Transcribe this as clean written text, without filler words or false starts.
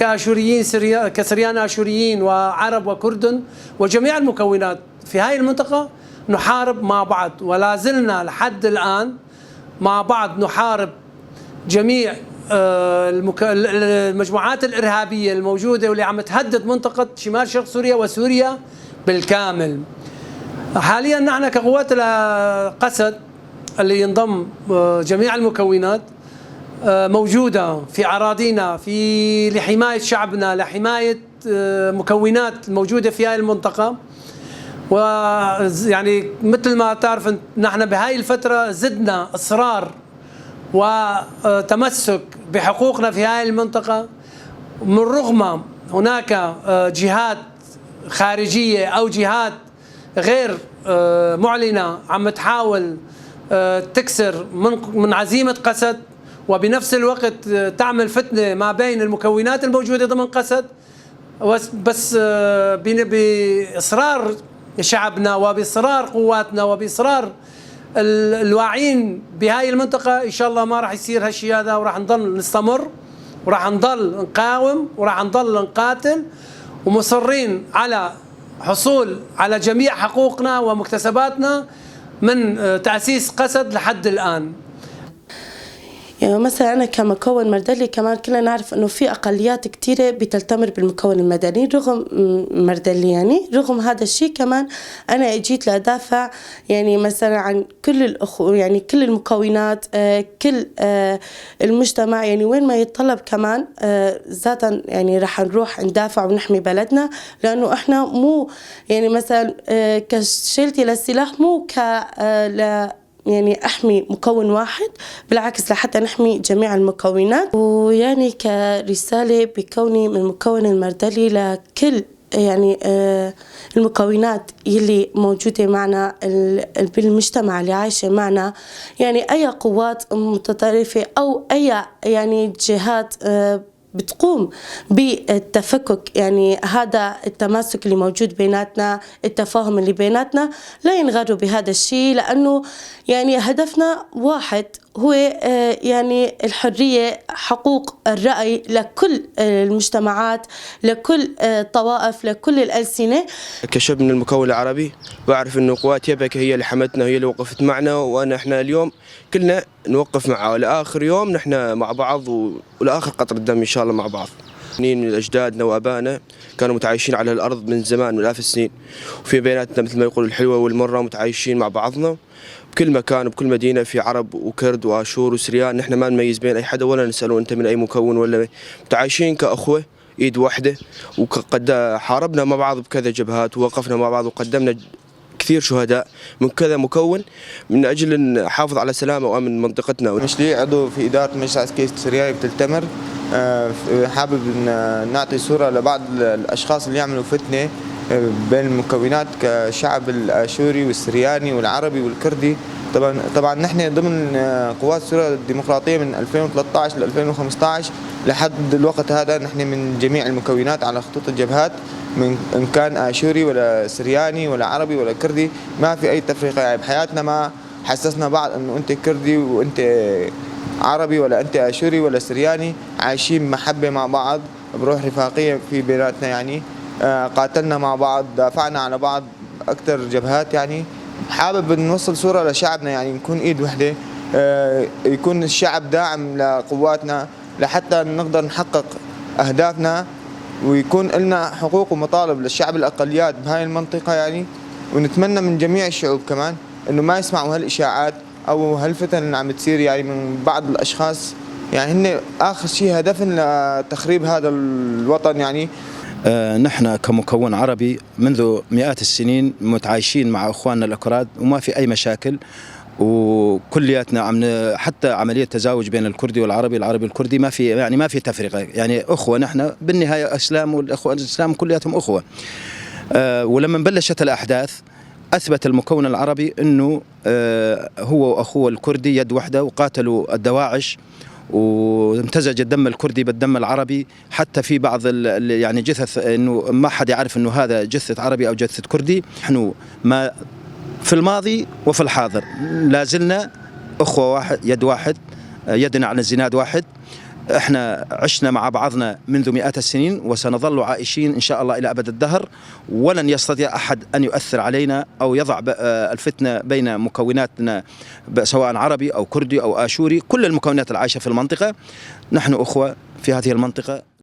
كاشوريين سريا، كسريان اشوريين وعرب وكرد وجميع المكونات في هاي المنطقة نحارب مع بعض، ولا زلنا لحد الان مع بعض نحارب جميع المجموعات الارهابية الموجودة واللي عم تهدد منطقة شمال شرق سوريا وسوريا بالكامل. حاليا نحن كقوات القسد اللي ينضم جميع المكونات موجودة في اراضينا في لحماية شعبنا، لحماية مكونات الموجودة في هذه المنطقة. ويعني مثل ما تعرف، نحن بهاي الفترة زدنا اصرار وتمسك بحقوقنا في هذه المنطقه، من رغم هناك جهات خارجية او جهات غير معلنة عم تحاول تكسر من عزيمة قسد، وبنفس الوقت تعمل فتنة ما بين المكونات الموجودة ضمن قسد. بس باصرار شعبنا وباصرار قواتنا وباصرار الواعين بهاي المنطقه، ان شاء الله ما راح يصير هالشيء هذا، وراح نضل نستمر وراح نضل نقاوم وراح نضل نقاتل، ومصرين على حصول على جميع حقوقنا ومكتسباتنا من تأسيس قسد لحد الآن. يعني مثلا أنا كمكون مردلي، كمان كلنا نعرف إنه في أقليات كثيرة بتلتمر بالمكون المدني، رغم مردلي، يعني رغم هذا الشيء كمان أنا اجيت لأدافع يعني مثلا عن كل الأخو، يعني كل المكونات، كل المجتمع، يعني وين ما يتطلب كمان ذاتا يعني رح نروح ندافع ونحمي بلدنا، لأنه إحنا مو يعني مثلا كشيلتي للسلاح مو ك يعني احمي مكون واحد، بالعكس لحتى نحمي جميع المكونات. ويعني كرسالة بكوني من المكون المردلي لكل يعني المكونات يلي موجودة معنا بالمجتمع، اللي عايشة معنا، يعني أي قوات متطرفة أو أي يعني جهات بتقوم بالتفكك يعني هذا التماسك اللي موجود بيناتنا، التفاهم اللي بيناتنا، لا ينغروا بهذا الشيء، لأنه يعني هدفنا واحد، هو يعني الحرية، حقوق الرأي لكل المجتمعات، لكل الطوائف، لكل الألسنة. كشاب من المكون العربي بعرف انه قوات يبك هي اللي حمتنا، هي اللي وقفت معنا، وانا احنا اليوم كلنا نوقف معها لاخر يوم. نحن مع بعض ولاخر قطرة دم ان شاء الله مع بعض. سنين من اجدادنا وابائنا كانوا متعايشين على الارض من زمان، من الاف السنين، وفي بيناتنا مثل ما يقولوا الحلوة والمره، متعايشين مع بعضنا بكل مكان، بكل مدينه، في عرب وكرد واشور وسريان. نحن ما نميز بين اي حدا ولا نساله انت من اي مكون ولا، متعايشين كاخوه، ايد واحده، وقد حاربنا مع بعض بكذا جبهات ووقفنا مع بعض وقدمنا كثير شهداء من كذا مكون من اجل ان نحافظ على سلامه وامن منطقتنا. مشلي، عضو في ادارة مجلس عسكري السرياني بتلتمر. حابب ان نعطي صوره لبعض الاشخاص اللي يعملوا فتنة بين المكونات كشعب الاشوري والسرياني والعربي والكردي. طبعا طبعا نحن ضمن قوات سوريا الديمقراطية من 2013 ل 2015 لحد الوقت هذا، نحن من جميع المكونات على خطوط الجبهات، من ان كان اشوري ولا سرياني ولا عربي ولا كردي، ما في اي تفرقه. يعني بحياتنا ما حسسنا بعض انه انت كردي وانت عربي ولا انت اشوري ولا سرياني. عايشين محبة مع بعض، بروح رفاقيه في بيناتنا. يعني قاتلنا مع بعض، دافعنا على بعض اكثر جبهات. يعني حابب نوصل صوره لشعبنا، يعني نكون ايد وحده، يكون الشعب داعم لقواتنا لحتى نقدر نحقق اهدافنا، ويكون لنا حقوق ومطالب للشعب الاقليات بهاي المنطقة يعني. ونتمنى من جميع الشعوب كمان انه ما يسمعوا هالاشاعات او هالفتن اللي عم تصير يعني من بعض الاشخاص، يعني هن اخر شيء هدفهم لتخريب هذا الوطن يعني. نحن كمكون عربي منذ مئات السنين متعايشين مع اخواننا الاكراد وما في اي مشاكل، وكلياتنا عم حتى عملية تزاوج بين الكردي والعربي، العربي الكردي، ما في يعني ما في تفرقه، يعني اخوه نحن بالنهايه، اسلام والاخوة الاسلام كلياتهم اخوه. ولما بلشت الاحداث اثبت المكون العربي انه هو واخوه الكردي يد واحدة، وقاتلوا الدواعش، وامتزج الدم الكردي بالدم العربي، حتى في بعض يعني جثث انه ما حد يعرف انه هذا جثة عربي او جثة كردي. نحن ما في الماضي وفي الحاضر لا زلنا اخوه واحد، يد واحد، يدنا على الزناد واحد. احنا عشنا مع بعضنا منذ مئات السنين وسنظل عائشين ان شاء الله الى ابد الدهر، ولن يستطيع احد ان يؤثر علينا او يضع الفتنه بين مكوناتنا، سواء عربي او كردي او اشوري، كل المكونات العايشه في المنطقه. نحن اخوه في هذه المنطقه.